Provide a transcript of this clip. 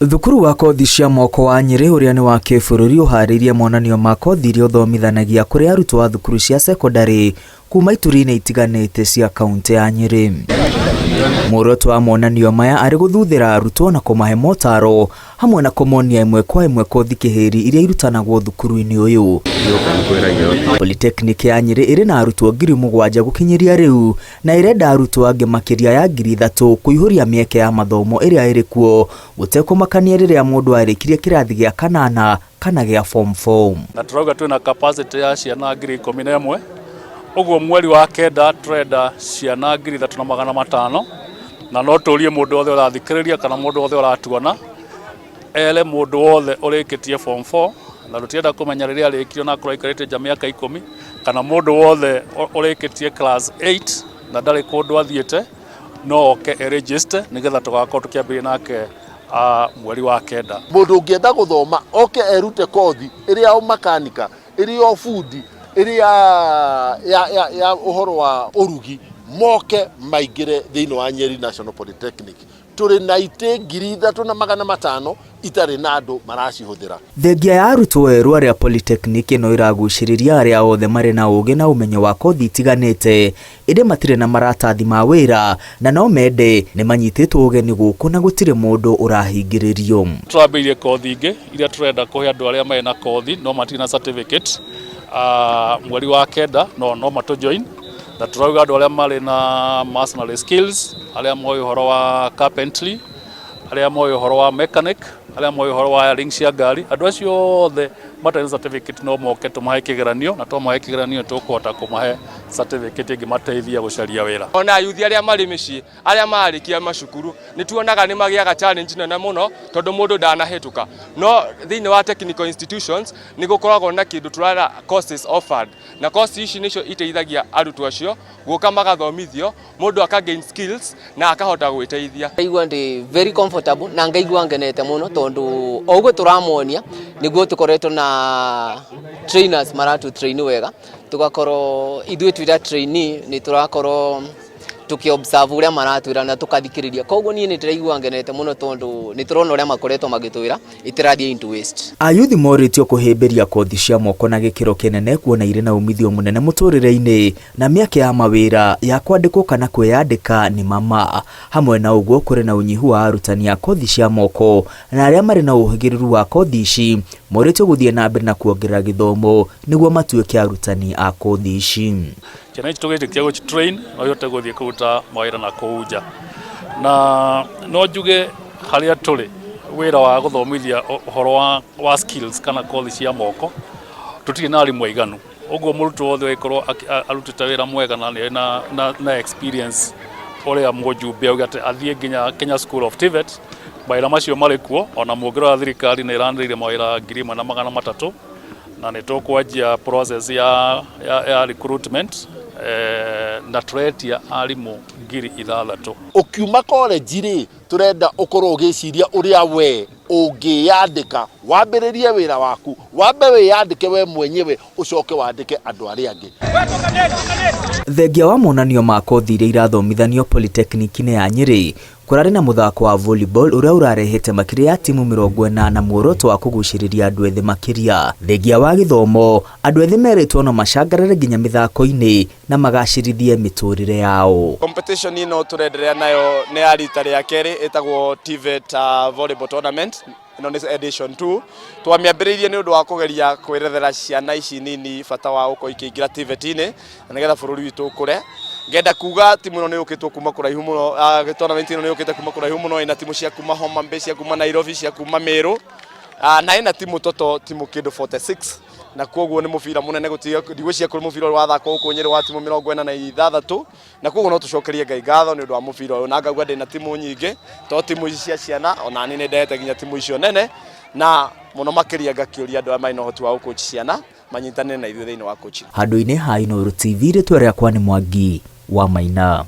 Thukuru wa kothi cia moko wa Nyĩrĩ ũrĩa nĩ wa kĩbũrũri ũharĩirie monanio ma kothi iria ũthomithanagia kũrĩ arutwo a thukuru cia cekondarĩ kuma ituri-inĩ itiganĩte cia kauntĩ ya Nyĩrĩ. Muoroto wa monanio maya arĩ gũthuthĩra arutwo na kũmahe motaro hamwe na kũmonia ĩmwe kwa ĩmwe kothi kĩhĩri iria irutanagwo thukuru-inĩ ũyũ. Polytechnic ya Nyĩrĩ ĩrĩ na arutwo 7,000 gũkinyĩria rĩu na ĩrenda arutwo angĩ makĩria ya 3,000 kũihũria mĩeke ya mathomo ĩrĩa ĩrĩ kuo gũtekũmakania rĩrĩa mũndũ arĩkirie kĩrathi gĩa kanana kana gĩa form 4. Na tũrauga twĩna capacity ya ciana 11,000, ũguo mweri wa kenda tũrenda ciana 3,500, na no tũrie mũndũ wothe ũrathikĩrĩria kana mũndũ wothe ũratuona ere mũndũ wothe ũrĩkĩtie form 4, na tũtirenda kũmenya rĩrĩa arĩkirie na akorwo aikarĩte nja mĩaka 10, kana mũndũ wothe ũrĩkĩtie class 8 na ndarĩ kũndũ athiĩte, no oke e register nĩgetha tũgakorwo tũkĩambĩrĩria nake mweri wa kenda. Mũndũ ũngĩenda gũthoma oke erute kothi ĩrĩa ya makanika, ĩrĩa ya ũbundi, ĩrĩa ya ũhoro wa ũrugi, moke maingĩre thĩinĩ wa Nyeri National Polytechnic. Tũrĩ na itĩ 3,500 itarĩ na andũ maracihũthĩra. Thengia ya arutwo erũ arĩa Polytechnic ĩno ĩragucĩrĩria arĩa othe marĩ na ũgĩ na ũmenyo wa kothi itiganĩte ĩndĩ matirĩ na maratathi ma wĩra na no mende nĩ manyitĩtwo ũgeni gũkũ na gũtirĩ mũndũ ũrahingĩrĩrio. Tũrambĩrĩirie kothi ingĩ iria tũrenda kũhe andũ arĩa marĩ na kothi no matirĩ na certificate mweri wa kenda no matũ join, na tũrauga andũ arĩa marĩ na masonry skills, arĩa moĩ ũhoro wa carpentry, arĩa moĩ ũhoro wa mechanic, arĩa moĩ ũhoro wa wiring cia ngari, andũ acio othe matarĩ na certificate no moke tũmahe kĩgeranio, na twamahe kĩgeranio tũkũhota kũmahe certificate ĩngĩmateithia gũcaria wĩra. Ona ayuthi arĩa marĩ mĩciĩ, arĩa marĩkia macukuru, nĩ tuonaga nĩ magĩaga challenge nene mũno tondũ mũndũ ndanahĩtũka. No thĩinĩ wa technical institutions nĩ gũkoragwo na kĩndũ tũrara courses offered, na courses ici nĩcio iteithagia arutwo acio gũka magathomithio, mũndũ aka gain skills na akahota gwĩteithia. Ngaigua ndĩ very comfortable na ngaigua ngenete mũno tondũ o ũguo tũramonia nĩguo tũkoretwo na trainers maratu train wega, tũgakorwo ithuĩ twĩra trainee nĩ tũrakorwo tũkĩ observe ũrĩa maratwĩra na tũkathikĩrĩria. Koguo niĩ nĩ ndĩraigua ngenete mũno tondũ nĩ tũrona ũrĩa makoretwo magĩtwĩra ĩtĩrathiĩ into waste. Ayuthi morĩtio kũhĩmbĩria kothi cia moko na gĩkĩro kĩnene kuona irĩ na umithio mũnene mũtũrĩre-inĩ na mĩeke ya mawĩra ya kwandĩkwo kana kwĩyandĩka nĩ mama. Hamwe na ũguo kũrĩ na ũnyihu wa arutani a kothi cia moko na arĩa marĩ na ũhĩgĩrĩru wa kothi ici morĩtio gũthiĩ na mbere na kuongerera gĩthomo nĩguo matuĩke arutani a kothi ici. Ciana ici tũgĩtĩkia gũci train no ihote gũthiĩ kũruta mawĩra na kũu nja, na no njuge harĩa tũrĩ wĩra wa gũthomithia ũhoro wa skills kana kothi cia moko tũtirĩ na arimũ aiganu, ũguo mũrutwo wothe ũngĩkorwo arutĩte wĩra mwega na nĩ na experience ũrĩa mũjumbe auga atĩ athiĩ nginya Kenya School of TVET, mawĩra macio marĩ kuo. Ona mũngĩrora thirikari nĩ ĩranĩrĩire mawĩra 1,300, na nĩ tũkwanjia process ya recruitment na tũretia arimũ 6,000. Ũkiuma college rĩ, tũrenda ũkorwo ũgĩciria ũrĩa we ũngĩyandĩka, wambĩrĩrie wĩra waku, wambe wĩyandĩke we mwenyewe, ũcoke wandĩke andũ arĩa angĩ. Thengia wa monanio ma kothi iria irathomithanio Polytechnic-inĩ ya Nyĩrĩ, kũrarĩ na mũthako wa volleyball ũrĩa ũrarehete makĩria ya timu 40 na muoroto wa kũgucĩrĩria andũ ethĩ makĩria. Thengia wa gĩthomo, andũ ethĩ merĩtwo no macangarare nginya mĩthako-inĩ na magacĩrithie mĩtũrĩre yao. Competition ĩno tũrenderea nayo nĩ ya rita rĩa kerĩ, ĩtagwo TVET volleyball tournament. Ĩno nĩ edition 2. Twamĩambĩrĩirie nĩ ũndũ wa kũgeria kwĩrethera ciana ici nini bata wa gũkorwo ikĩingĩra TVET-inĩ na nĩgetha bũrũri witũ ũkũre. Ngenda kuga timu ĩno nĩ yũkĩtwo kuma kũraihu mũno, tournament ĩno nĩ yũkĩte kuma kũraihu mũno, ĩna timu cia kuma Homa Bay, cia kuma Nairobi, cia kuma Meru, na ĩna timu toto timu kĩndũ 46, na koguo nĩ mũbira mũnene. Ndigwĩciria kũrĩ mũbira ũrĩ wathakwo gũkũ Nyĩrĩ wa timu 46, na koguo no tũcokerie Ngai ngatho nĩ ũndũ wa mũbira ũyũ, na ngauga ndĩna timu nyingĩ, to timu ici cia ciana, ona niĩ nĩ ndehete nginya timu icio nene, na mũno makĩria ngakĩũria andũ arĩa marĩ na ũhoti wa gũcoach ciana manyitanĩre na ithuĩ thĩinĩ wa coaching. Handũ-inĩ ha Inooro TV, rĩtwa rĩakwa nĩ Mwangi wa Maina.